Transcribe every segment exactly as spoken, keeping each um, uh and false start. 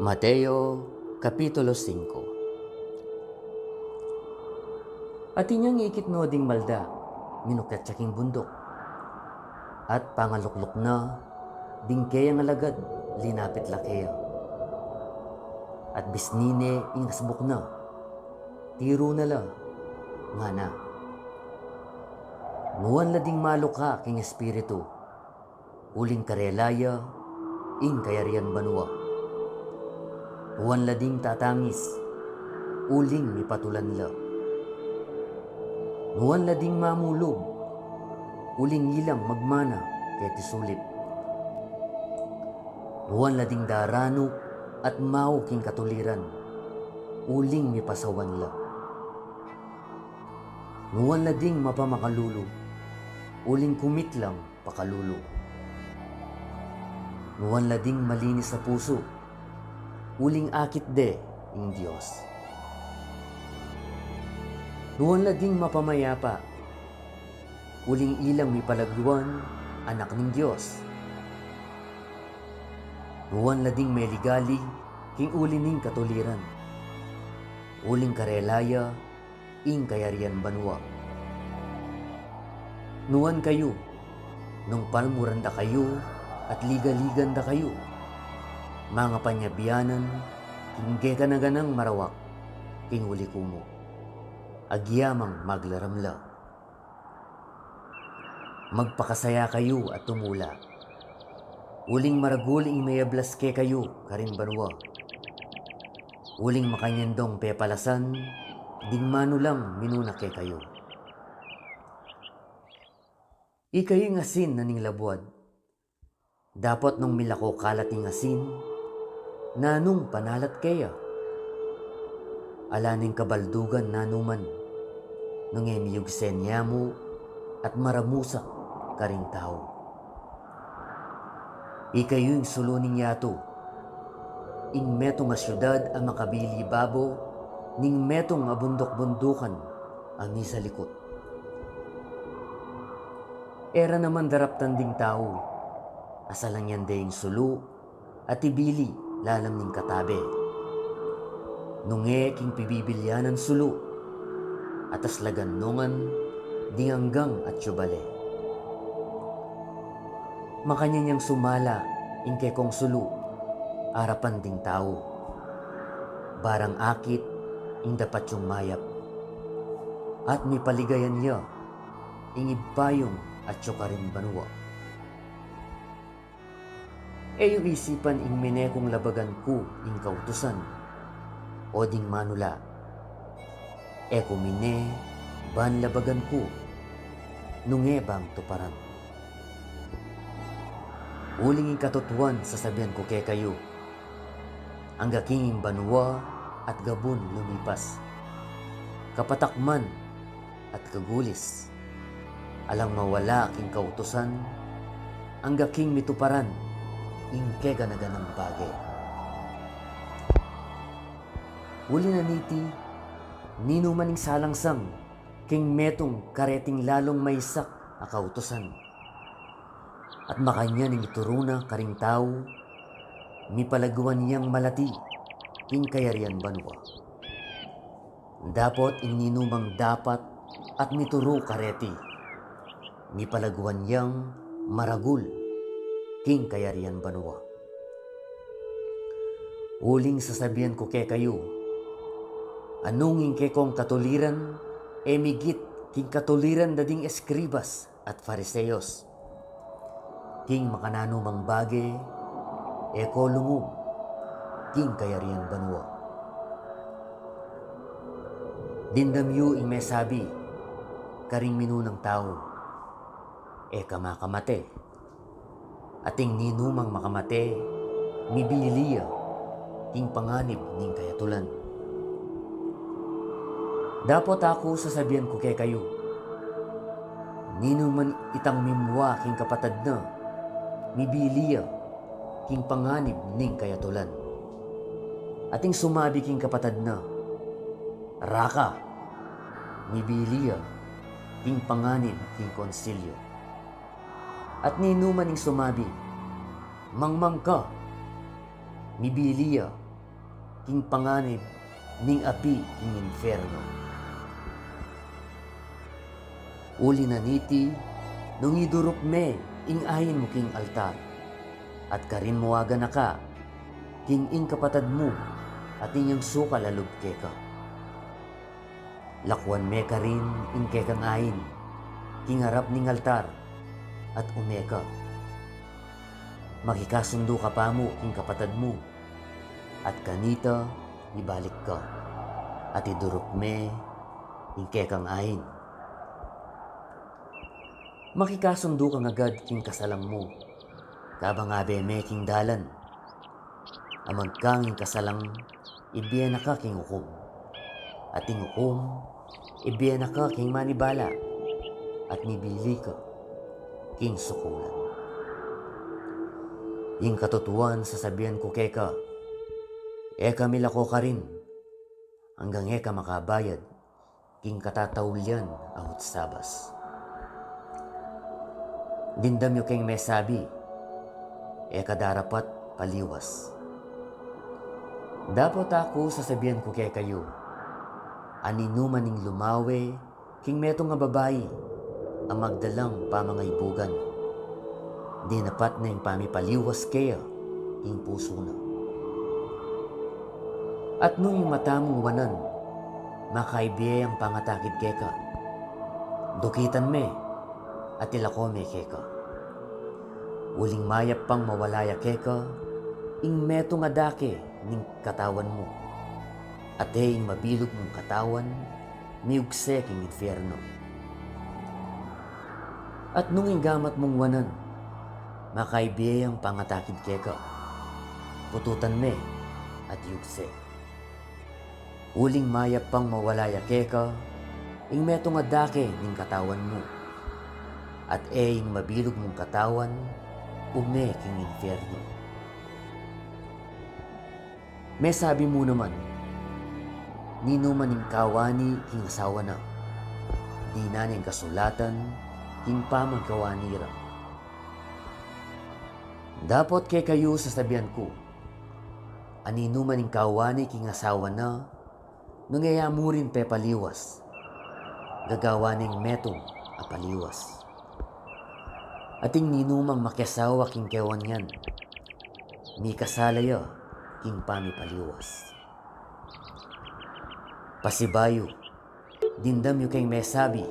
Mateo, Kapitulo singko. Atin yang ikit no ding malda, minukyat ya king bunduk, at pangalukluk na, ding keyang alagad linapit la keya. At bisni ne ing asbuk na, tiru na la, ngana: Nuan la ding maluka king espiritu, uling karela ya ing kayarian banua. Nuan la ding tatangis, uling mipatulan la. Nuan la ding mamulug, uling ilang magmana keti sulip. Nuan la ding daranu at mau king katuliran, uling mipasawan la. Nuan la ding mapamakalulu, uling kumit lang pakalulu. Nuan la ding malinis a pusu, uling akit de ing Dios. Nuan la ding mapamayapa, uling ilang mipalagwan anak ning Dios. Nuan la ding meligali king uli ning katuliran, uling karela ya ing kayarian banua. Nuan kayu, nung palmuran da kayu at ligaligan da kayu, mangapanyabianan king gegana-ganang marawak king uli ku mu, agyamang maglaram la. Magpakasaya kayu at tumula, uling maragul ing meyablas kekayu karin banua. Uling makanyan dong pepalasan ding manulang minuna kekayu. Ikayu ing asin na ning labuad. Dapot nung milako kalat ing asin, nanung panalat keya? Ala neng kabaldugan nanuman, nung e miyugsen yamu at maramusak karing tau. Ikayu ing sulu ning yatu, ing metung a siudad a makabili babo ning metung a bunduk-bundukan a misalikut. E ra naman daraptan ding tau, asalangyan de ing sulu at ibili lalam ning katabe. Nung e king pibibilyanan sulu, ataslagan nungan ding anggang atyu bale. Makanyan yang sumala ing kekong sulu arapan ding tau, barang akit ing dapat yung mayap, at mipaligayan ya ing ibpa yung atyu karin banua. E yu isipan ing mine kung labagan ku ing kautusan, o ding manula. E ku mine ban labagan ku, nung e bang tuparan. Uling ing katutuan sasabian ku kekayu, angga king ing banua at gabun lumipas, kapatakman at kagulis, alang mawala king kautusan, angga king mituparan ing kegana-ganang bage. Uli na niti, ninuman ing salangsang king metung kareting lalung maisak a kautusan, at makanyan ing ituru na karing tau, mipalaguan yang malati king kayarian banua. Dapot ing ninumang dapat at mituru kareti, mipalaguan yang maragul king kayarian banua. Uling sasabian ku kekayu, anung ing kekong katuliran e migit king katuliran da ding eskribas at Fariseos, king makananumang bage e ko lungub king kayarian banua. Dimdam yu ing mesabi karing minunang tau, e ka makamate. At ing ninumang makamate, mibili ya king panganib ning kayatulan. Dapot aku sasabian ku kekayu, ninuman itang mimua king kapatad na, mibili ya king panganib ning kayatulan. At ing sumabi king kapatad na, raka, mibili ya king panganib king konsilyo. At ninuman ing sumabi, mangmang ka, mibili ya king panganib ning api king infiernu. Uli na niti, nung idurup me ing ain mu king altar, at karin mu aganaka king ing kapatad mu at ing yang sukal a lub keka. Lakuan me karin ing kekang ain king arap ning altar at ume ka. Makikasundu ka pa mu king kapatad mu, at kanita ibalik ka, at idurup me ing kekang ain. Makikasundu kang agad king kasalang mu, kabang abe me king dalan. Amag kang ing kasalang, ibie na ka king ukum, at ing ukum, ibie na ka king manibala, at mibili ka king sukulan. Ing katutuan sasabian ku keka, e ka milako karin anggang e ka makabayad king katataulian a hutsabas. Dimdam yu keng mesabi, e ka darapat paliwas. Dapot aku sasabian ku kekayu, aninu man ing lumawe king metung a babai a magdalang pamangaibugan, dinapat na ing pamipaliwas keya king pusu na. At nung ing mata mung wanan makaibie yang pangatakid keka, dukitan me at ilako me keka. Uling mayap pang mawala ya keka ing metung a dake ning katawan mu, at e ing mabilug mung katawan miugse king infiernu. At nung ing gamat mung wanan makaibie yang pangatakid keka, pututan me at iugse. Uling mayap pang mawala ya keka ing metung a dake ning katawan mu, at e ing mabilug mung katawan ume king infiernu. Mesabi mu naman, ninuman ing kawani king asawa na, dinan ing kasulatan king pamagkawani ra. Dapot kekayu sasabian ku, aninu man ing kawani king asawa na, nung e ya mu rin pepaliwas, gagawa neng metung a paliwas. At ing ninumang makiasawa king kewanyan, mikasala ya king pamipaliwas. Pasibayu, dimdam yu keng mesabi,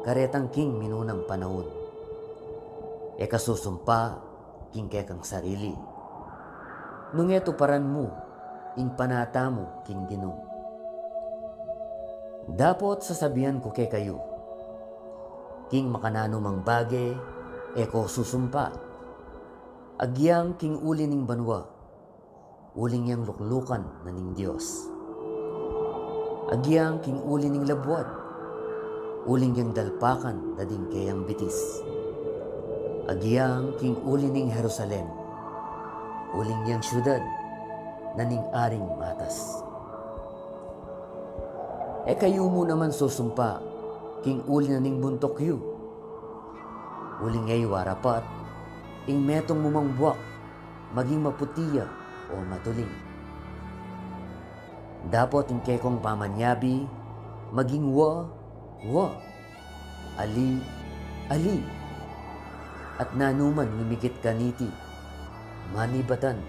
karetang king minunang panaun, e ka susumpa king kekang sarili, nung e tuparan mu ing panata mu king Ginu. Dapot sasabian ku kekayu, king makananumang bage e ko susumpa, agyang king uli ning banua, uling yang luklukan na ning Dios. Agyang king uli ning labuad, uling yang dalpakan na ding keyang bitis. Agyang king uli ning Jerusalem, uling yang siudad na ning aring matas. E kayu mu naman susumpa king uli na ning buntuk yu, uling e yu arapat ing metung mu mang buak, maging maputi ya o matuling. Dapot ing kekong pamanyabi maging wa, wa, ali, ali. At nanuman mimikit kaniti, manibatan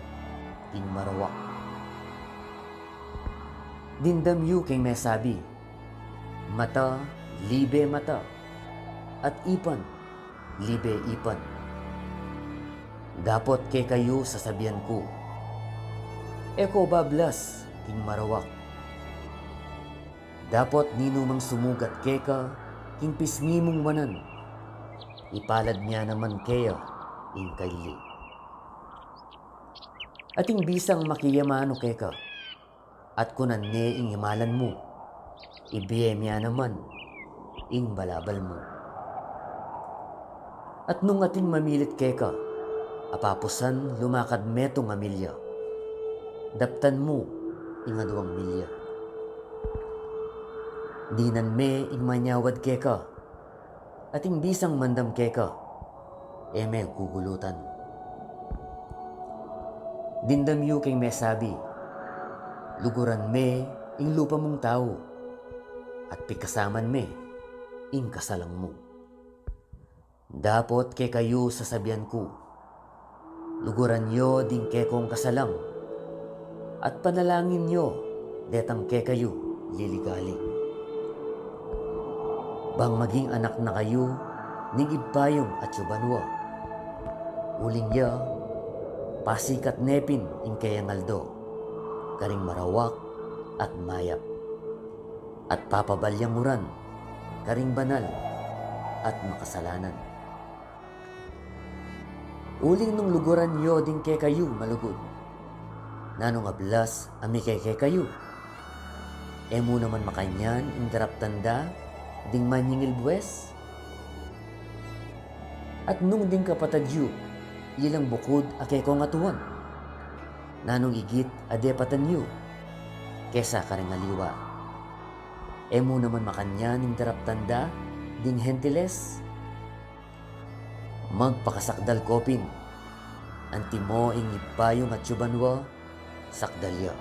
king marawak. Dimdam yu keng mesabi, mata libe mata, at ipan libe ipan. Dapot kekayu sasabian ku, e ko bablas king marawak. Dapot ninumang sumugat keka king pisngi mung wanan, ipalad mia naman keya ing kaili. At ing bisang makiyamanu keka, at kunan ne ing imalan mu, ibie mia naman ing balabal mu. At nung ating mamilit keka, apapusan lumakad metung a milya, daptan mu ing aduang milya. Dinan me ing manyawad keka, at ing bisang mandam keka, e me gugulutan. Dimdam yu keng mesabi, Luguran me ing lupa mung tau, at pigkasaman me ing kasalang mu. Dapot kekayu sasabian ku, luguran yo ding kekong kasalang, at panalangin yo detang kekayu liligalig. Bang maging anak na kayu ning Ibpa yung atsu banua. Uling ya, pasikat ne pin ing keyang aldo, karing marawak at mayap, at papabalyang uran karing banal at makasalanan. Uling nung luguran yo ding kekayu malugud, nanung ablas a mike kekayu? E mu naman makanyan ing daraptan da ding manyingil bues? At nung ding kapatad yu ilang bukud a kekong atuan, nanung igit a depatan yu kesa karing aliwa? E mu naman makanyan ing daraptan da ding Hentiles? Magpakasakdal ko pin, antimo ing Ibpa yung atsu banua sakdal ya.